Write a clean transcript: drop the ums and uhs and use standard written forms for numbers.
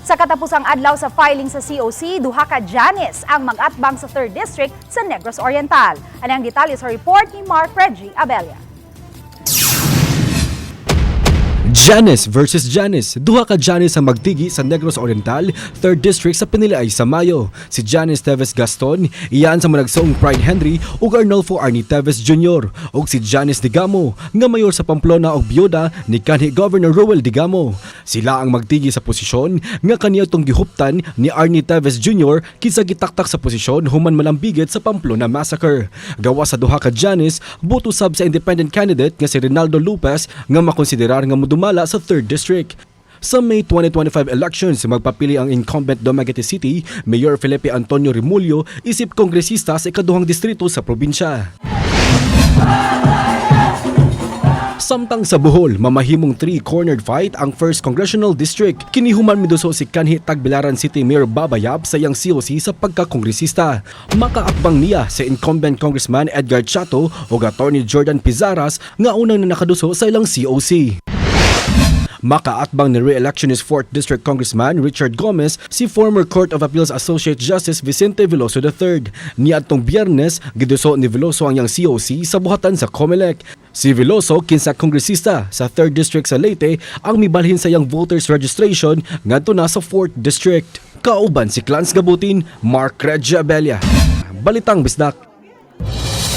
Sa katapusang adlaw sa filing sa COC, duha ka Janice ang mag-atbang sa 3rd District sa Negros Oriental. Ano ang detalye sa report ni Mark Reggie Abella. Janice versus Janice. Duha ka Janice ang magtigi sa Negros Oriental, 3rd District sa piniliay sa Mayo. Si Janice Teves Gaston, iyaan sa managsaong Pride Henry ug Arnolfo Arnie Teves Jr. ug si Janice Digamo, nga mayor sa Pamplona ug biyuda ni kanhi Governor Roel Digamo. Sila ang magtigi sa posisyon nga kaniadtong gihuptan ni Arnie Teves Jr. kinsa gitaktak sa posisyon human malambigit sa Pamplona Massacre. Gawa sa duha ka Janice, buto sab sa independent candidate nga si Rinaldo Lopez nga makonsiderar nga modumala sa 3rd District. Sa May 2025 elections, magpapili ang incumbent Dumaguete City Mayor Felipe Antonio Remulla isip kongresista sa ikaduhang distrito sa probinsya. Samtang sa Bohol, mamahimong three-cornered fight ang 1st Congressional District. Kini human miduso si kanhi Tagbilaran City Mayor Baba Yap sa iyang COC sa pagkakongresista. Makaakbang niya sa incumbent Congressman Edgar Chatto o Attorney Jordan Pizaras nga unang na nakaduso sa ilang COC. Makaatbang ni re-electionist 4th District Congressman Richard Gomez si former Court of Appeals Associate Justice Vicente Veloso III. Niadtong Biyernes, giduso ni Veloso ang iyang COC sa buhatan sa COMELEC. Si Veloso, kinsa kongresista sa 3rd District sa Leyte, ang mibalhin sa iyang voters registration ngadto na sa 4th District. Kauban si Clans Gabutin, Mark Regia Abella. Balitang Bisdak.